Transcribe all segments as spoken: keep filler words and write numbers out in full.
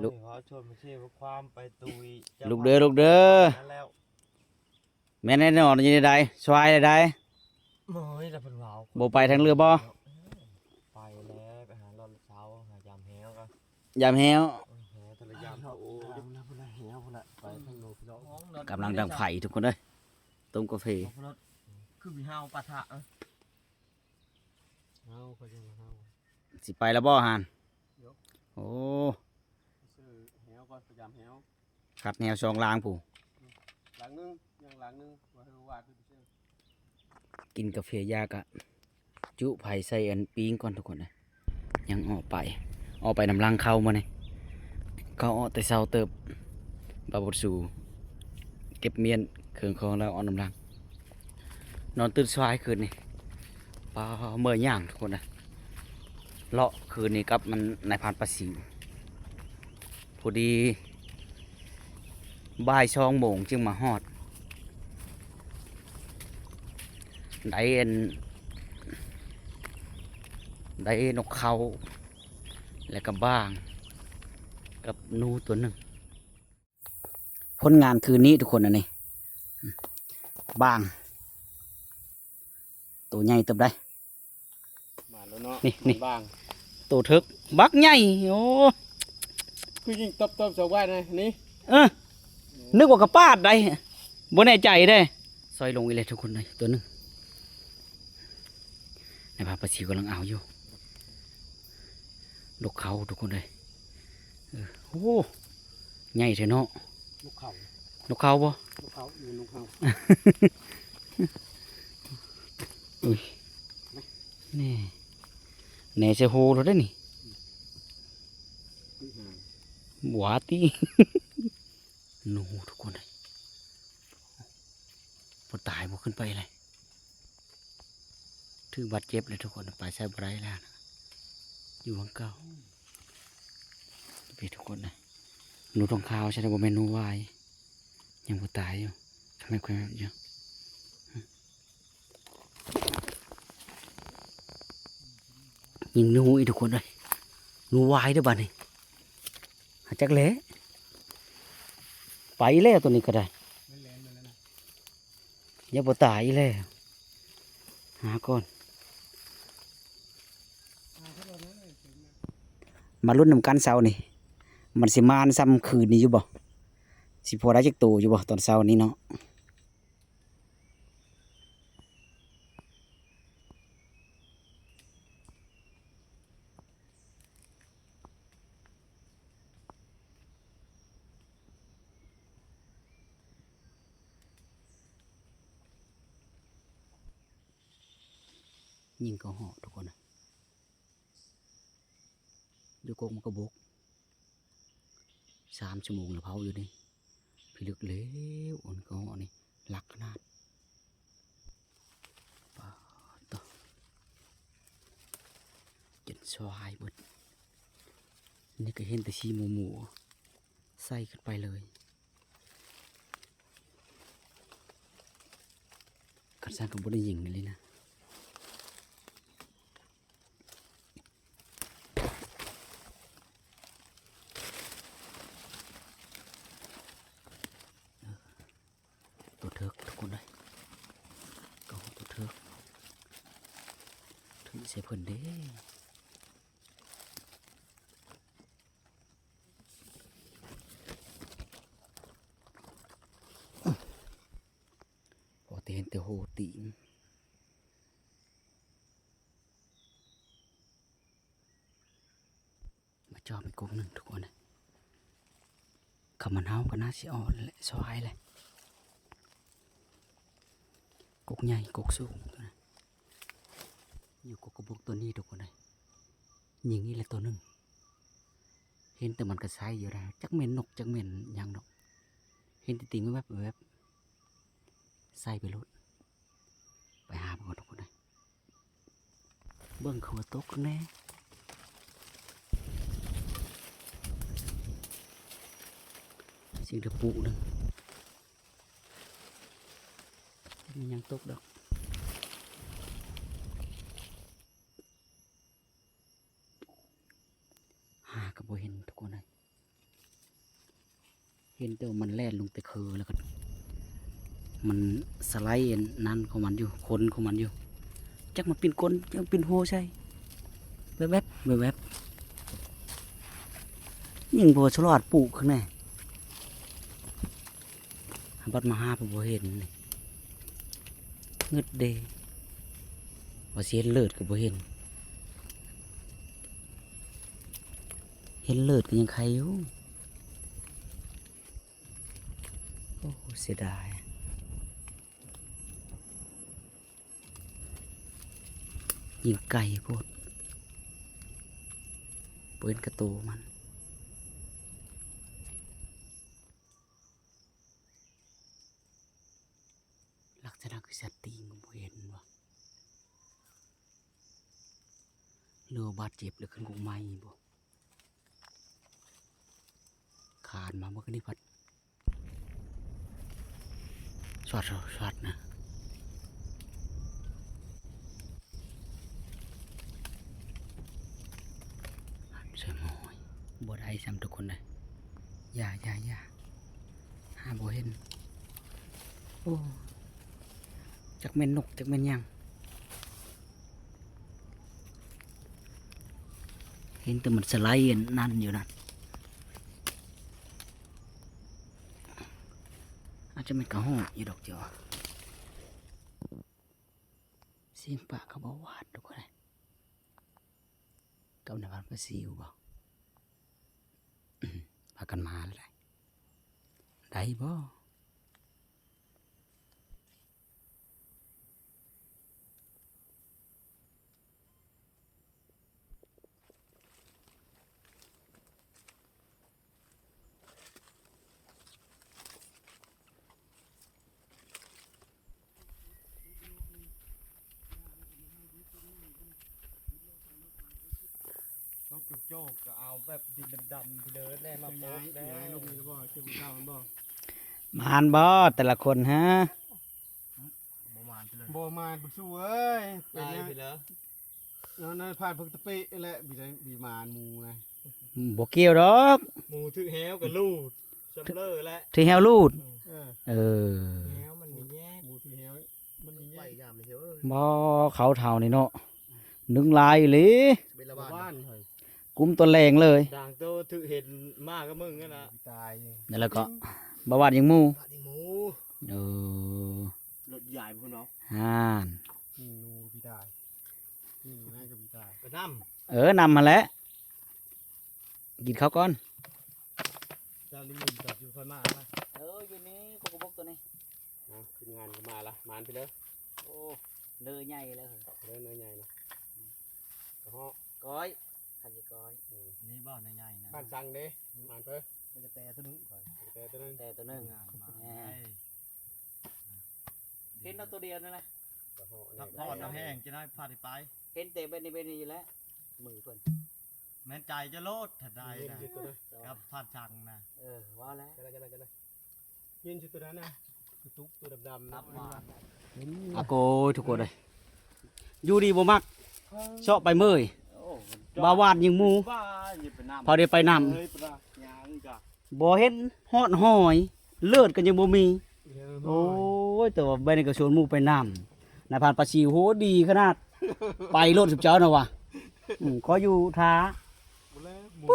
ลูก เดี๋ยวเขาชวนไปเที่ยวความไปตุย ลูกเด้อ ลูกเด้อ นั่นแล้ว แม่นแน่นอน อยู่ในใด สวายใด โอ้ย แล้วเพิ่นว่า บ่ไปทางเรือบ่ ไปแล้ว ไปหาลอดเช้า หายามแฮวก็ ยามแฮว เออ แฮวแต่ละยาม โอ้ เอาละ พุ่นละ แฮวพุ่นละ ไปทางโน้นพี่น้อง กำลังดังไฟทุกคนเด้อ ต้มกาแฟ เอาพุ่นละ คือมีห้าวปะทะ เอ้ย ห้าวก็ยังห้าว สิไปแล้วบ่หั่น เดี๋ยว โอ้ ซื้อแฮวก่อน พยายามแฮว ขัดแฮวสองลางพู้น ลางหนึ่ง ยังลางหนึ่ง ว่าให้วาดไปซื้อ กินกาแฟยากะ จุไผใส่อันปิ้งก่อนทุกคนนะ ยังออกไป ออกไปนำลังเข้ามานี่ เขาออกแต่เช้าเติบ บ่าวบุญสู เก็บเมียนเครื่องของแล้วออกนำลัง นอนตื่นสายคืนนี่ ปา เมื่อยย่างทุกคนนะ เลาะคืนนี้กับมันนายพรานปลาซิว พอดี บ่ายสองโมงจึงมาฮอด ได้อัน ได้นกเขา และก็บ้าง กับหนูตัวหนึ่ง ผลงานคืนนี้ทุกคน อันนี้ บ้าง ตัวใหญ่เติบได้ มาแล้วเนาะ นี่ นี่ บ้าง ตัวเถิก บักใหญ่ โอ้ คือยิงตบๆ ชาวบ้านนะ นี่ เออ นึกว่ากระปาดได้ บ่แน่ใจเด้ ซอยลงอีกเลยทุกคนเลย ตัวหนึ่ง นายพรานปลาซิวกำลังเอาอยู่ นกเขาทุกคนเลย เออ โอ้ ใหญ่แท้เนาะ นกเขา นกเขาบ่ นกเขา เออ นกเขา อุ้ย นี่ แหน่ใส่โฮเราได้นี่ หวาตี้ หนูทุกคนเลย บ่ตายบ่ขึ้นไปเลย ถือบาดเจ็บเลยทุกคน ไปใช้บ่ได้แล้วนะ อยู่หม่องเก่า ไปทุกคนนะ หนูทองขาวใช่ไหม บ่แม่นหนูวาย ยังบ่ตายอยู่ ทำไมค่อยอยู่ ยิงหนูอีกทุกคนเลย หนูวายเด้อบัดนี้ หาจักแหล้ ไปแล้วตัวนี้ก็ได้ ยังบ่ตายอีกแล้ว หาก่อน มาลุ้นนำกันเช้านี่ มันสิมานส่ำคืนนี้อยู่บ่ สิพอได้จักโตอยู่บ่ ตอนเช้านี้เนาะ ยิงกระเหาะทุกคนนะ อยู่กกมันกระบก สามชั่วโมงแล้วเผาอยู่นี่ พิลึกแล้ว อันกระเหาะนี่ หลักขนาด ปาดโถ่ จนสวายเบิด นี่ก็เห็นแต่สีหมู่ๆ ใส่ขึ้นไปเลย คันซั่นก็บ่ได้ยิงเลยนะ ตัวเถิกทุกคนเลย ก็ตัวเถิก ถือใส่เพิ่นเด้ พอแต่เห็นแต่โฮตีน มาจอบอีกกกหนึ่งทุกคนนะ คำมันเฮาก็น่าสิอ่อนแหละ สวายเลย กกใหญ่ กกสูงตัวนะ อยู่กกกระบกตัวนี้ทุกคนเลย ยิงนี่แหละตัวหนึ่ง เห็นแต่มันกระไซอยู่นะ จักแม่นนก จักแม่นหยังดอก เห็นแต่ตีนแวบๆ ใส่ไปโลด ไปหามันก่อนทุกคนเลย เบิ่งเขาว่าตกแน่ สิ่งตะปูหนึ่ง มันยังตกดอก หาก็บ่เห็นทุกคนเลย เห็นแต่ว่ามันแล่นลงแต่คือแล้วก็มันสไลด์อันนั้นของมันอยู่ ขนของมันอยู่ จักมันเป็นก้น จักเป็นหัวใช่ แวบๆ แวบๆ ยิ่งบ่ฉลาดปลูกข้างใน บัดมาหาบ่เห็นนี่ เงือดเด ว่าสิเห็นเลิศก็บ่เห็น เห็นเลิศก็ยังไคอยู่ โอ้ เสียดาย ยิงไกลโพด บ่เห็นกะโตมัน ลักษณะคือสัตว์ตีนก็บ่เห็นว่ะ หรือว่าบาดเจ็บหรือขึ้นกกไม้บ่ คานมาเมื่อกี้นี่พัด ช็อต ช็อตนะ ใส่หมอย บ่ได้ซ้ำทุกคนเลย อย่า อย่า อย่า หาบ่เห็น โอ้ จักแม่นนก จักแม่นหยัง เห็นแต่มันสไลด์อันนั่นอยู่นั่น อาจจะแม่นกะฮอกอยู่ดอกเดียว เสียงปลาเขาบ่หวาดทุกคนเลย กับนายพันธุ์ปลาซิวบ่ พากันมาแล้วได้ ได้บ่ ต้องโจกๆ ก็เอาแบบดินดำๆ ไปเลยแน่มาโป๊กแน่ ย้ายลงนี่แล้วบ่ เจ้าของเก่ามันบ่ มานบ่แต่ละคนฮะ บ่มานไปเลย บ่มานบ่สู้เอ้ย เป็น ตาย หยัง ไปเลย นอนในผ่านเพิ่งตะเปะแหละ บีได้ บีมานหมู่นะ บ่เกี่ยวดอก หมู่ถือแหวกับลูดซำเลอแหละ ถือแหวลูด เออ เออ แหวมันมีแยก หมู่ถือแหวมันมีแย ไป ก ยามเลยเฮ้ย บ่ เขาเฒ่านี่เนาะ นึงหลายอีหลี เป็นละบ้าน บ้านเฮ้ย กุมตัวแรงเลย ด่างโตถือเห็นมากกับมึงนั่นน่ะ ตาย นั่นแหละก็ บ่วาดยังหมู่ บ้านอีหมู เออ รถใหญ่พุ่นเนาะ ห่าน นี่หนูพี่ตาย นี่หนูให้กับพี่ตาย ไปนำ เออ นำมาแหละ กินข้าวก่อน เจ้านี่มีแต่อยู่ค่อยมานะ เออ อยู่นี่ กกบกตัวนี้ เอา ขึ้นงานก็มาละ มานไปเลย โอ้ เด้อใหญ่เลย เด้อเนื้อใหญ่นะ กระเหาะ ก้อย คันสิก้อย อืม อันนี้บ่ในใหญ่นะ บ้านสังเด้ มานเพิ่น มีกระแตตัวหนึ่งก่อน กระแตตัวหนึ่ง แต่ตัวหนึ่ง งามมาก แหม เอ้ย เห็นเอาตัวเดียวนั่นแหละ กระเหาะ พักผ่อนเอาแห้งจะได้พาไป เห็นแต่เบ็ดนี่เบ็ดนี่อยู่แล้ว มือเพิ่น แม่นใจจะโลดถ้าได้นะ เย็นอยู่ตัวนะ กับพัดชังนะ เออ ว่าแล้ว จะได้ จะได้ จะได้ เย็นอยู่ตัวนั้นนะ กระตุกตัวดำๆนะ ครับว่า อาโกยทุกคนเลย อยู่ดีบ่มัก เซาะไปเมื่อย โอ้ บ่าวาดยิงหมู่ บ้า อย่าไปนำ พอได้ไปนำ เอ้ย ปลา ยางกะ บ่เห็นฮอดหอย เลือดก็ยังบ่มี เดี๋ยว โอ้ย แต่ว่าใบนี้ก็ชวนหมู่ไปนำ นายพรานปลาซิว โห ดีขนาด ไปโลดสิบเจ้านะวะ อืม ขออยู่ท้า บ่แล้ว หมู่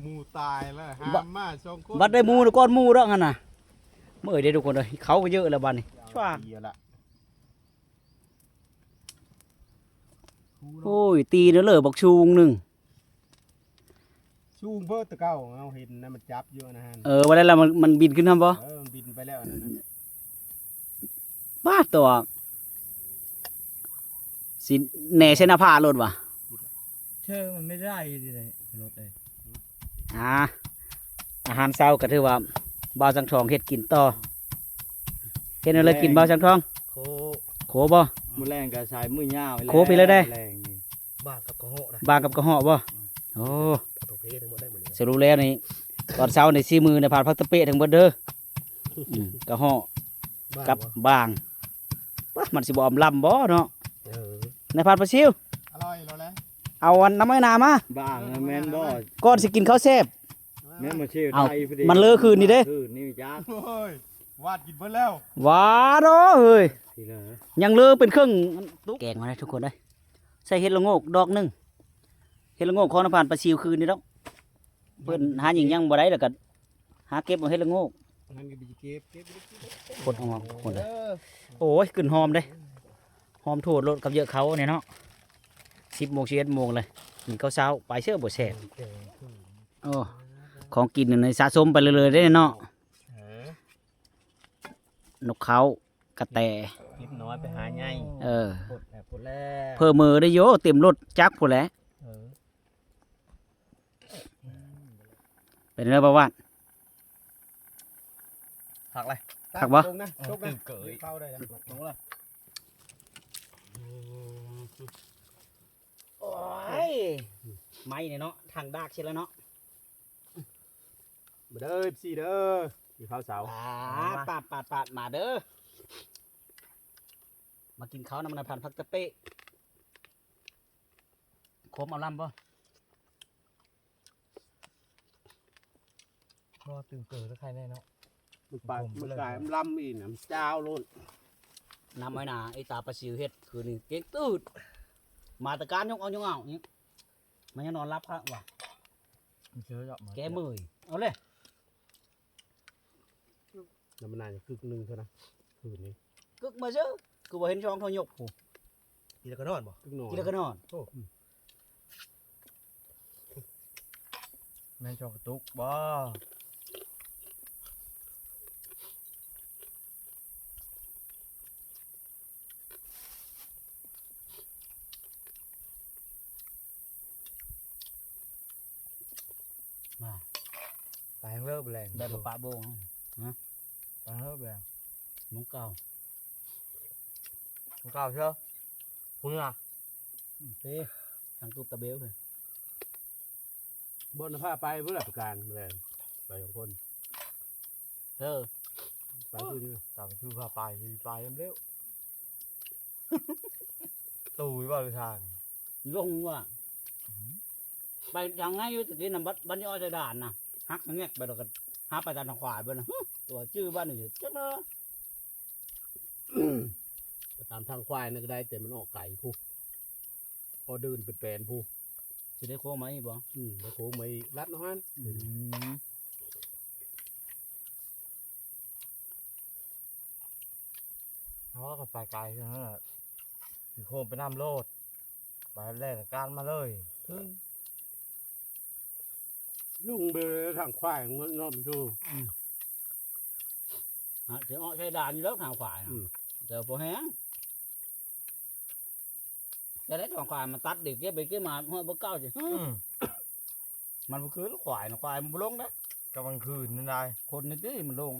หมู่ตายแล้ว ห้ามมาสองคน บัดได้หมู่ก่อนหมู่ดอกหั่นน่ะ เมื่อยเด้ทุกคนเอ้ย เขาก็เยอะแล้วบัดนี้ ช่วง เยอะละ โอ้ย ตีนเด้อบักชูงหนึ่ง สูงเบิดแต่เก่า เฮาเห็นนะ มันจับอยู่นะฮะ เออ วันนั้นละมัน มันบินขึ้นนำบ่ เออ มันบินไปแล้วอันนั้นน่ะ ป้าดตัว สิแหน่ใส่หน้าผาโลดว่ะ เชื่อมันไม่ได้เลยรถเลย อ่า อาหารเช้าก็ถือว่าบ่าวสังทองเฮ็ดกินต่อ เฮ็ดอะไรกินบ่าวสังทอง โค โคบ่ มื้อแลงก็ใส่มื้อยาว โคไปเลยเด้ แลงนี่ บางกับกระเหาะนะ บางกับกระเหาะบ่ โอ้ เอาตัวเพทั้งหมดได้หมดเลยนะ สรุปแล้วนี่ ตอนเช้านี่สี่มื้อนี่ผ่านพักตะเปะทั้งหมดเด้อ อืม กระเหาะ บาง กับ บ่ บาง ปะ มันสิบ่อำลำบ่เนาะ เออ นายพรานปลาซิว อร่อยแล้วแหละ เอาอันน้ำไม้หนามา บางนะแม่นบ่ ก่อนสิกินข้าวแซ่บ แม่นมาเชล เอ้า ได้พอดี มันเลิกคืนนี้เด้ คืนนี้จ้า โอ้ย วาดกินเบิดแล้ว หวานเนาะเฮ้ย ทีละ ยังเลิกเป็นเครื่องตุ๊ก แกงมาได้ทุกคนเลย ใส่เห็ดละโงกดอกหนึ่ง เห็ดละโงกของนำผ่านปลาซิวคืนนี้ดอก เพิ่นหาหยังยังบ่ได้แล้วก็หาเก็บเอาเห็ดละโงก นั่นก็ไปเก็บ เก็บ เก็บ ขนออกมาทุกคนเลย เออ โอ้ย กลิ่นหอมเด้ หอมโทดรสกับเยอะเขาเนี่ยเนาะ สิบโมง สิบเอ็ดโมงเลย กินข้าวเช้า ไปเชื่อบ่แซ่บ โอ้ ของกินนี่สะสมไปเรื่อยๆได้เนาะ เออ นกเขา กระแต เก็บน้อยไปหาใหญ่ เออ ปลดแล้ว ปลดแล้ว เพิ่มมือได้โย เต็มรถจักรพู้นแหละ เออ เป็นไงบ่าวาด คักเลย คักบ่ จกนะ จกนะ เกิด เข้าได้นะ จกละ โอ้ย ไม้เนี่ยเนาะ ทางดากเชียวแล้วเนาะ มาเด้อ เอฟซี เด้อ กินข้าวเช้า อ่า ปาด ปาด ปาด มาเด้อ มากินข้าวนำนายพันธุ์ผักตะเปะ คมเอาลำบ่ ก็ตื่นเกิดแล้วใครแน่เนาะ มันปลา ผม มันกลาย เลย มันลำอีกนะ มันจ้าวโลด นำไว้นะ ไอ้ตาปลาซิวเห็ด คืนนี้เก่งตืด มาตะการยกเอายกเอานี่ มันยังนอนรับพระว่ะ มันเจอดอกไม้ แกเมื่อย เอาเลย แล้วมันน่าจะกึกหนึ่งเท่านั้น คืนนี้ กึกมาเชียว คือว่าเห็นช่องทองยกผู้ กินแล้วก็นอนบ่ กึกนอน กินแล้วก็นอน โอ้ แม่นช่องกระตุกบ่ มา ไปทางเลิกแรง ได้ปะปะโบง ฮะ ไปทางเลิกแรง มงเก่า มงเก่าเชียว คุณน่ะ อืม เฮ้ย ทางตูบตะเบลเลย บนผ้าไปเพื่อประการแรง ไปสองคน เออ ไปคือนี่ ตามชื่อพาไป ไปยังเร็ว ตู้ว่าไปทาง ลงว่ะ อืม ไปทางง่ายอยู่ตะกี้น่ะ บัด บัดนี้อ้อยจะด่านน่ะ หักแงกไปแล้วก็หาไปตามทางขวาไปน่ะ หึ ตัวชื่อบ้านนี่จักเลย ไปตามทางควายนั่นก็ได้ แต่มันออกไกลพุ้น พอเดินเป็นแปลนพุ้น สิได้โค้งมาอีกบ่ อืม ได้โค้งมาอีก ลัดเนาะฮั่น อืม เพราะว่าก็ไปไกลเท่านั้นแหละ สิโค้งไปนำโลด ไปแล่นการมาเลย ลุงไปทางควายมันนอนอยู่ อืม ฮะ สิอ้อใช้ด่านอยู่แล้วทางขวาน่ะ อืม แต่พอแห้ง จะได้ทางขวามาตัดเด็กเก็บไปเก็บมา ห้อยบ่เก้าสิ อืม มันบ่คือควายน่ะ ควายมันบ่ลงนะ กลางคืนนั่นได้ คนในที่มันลง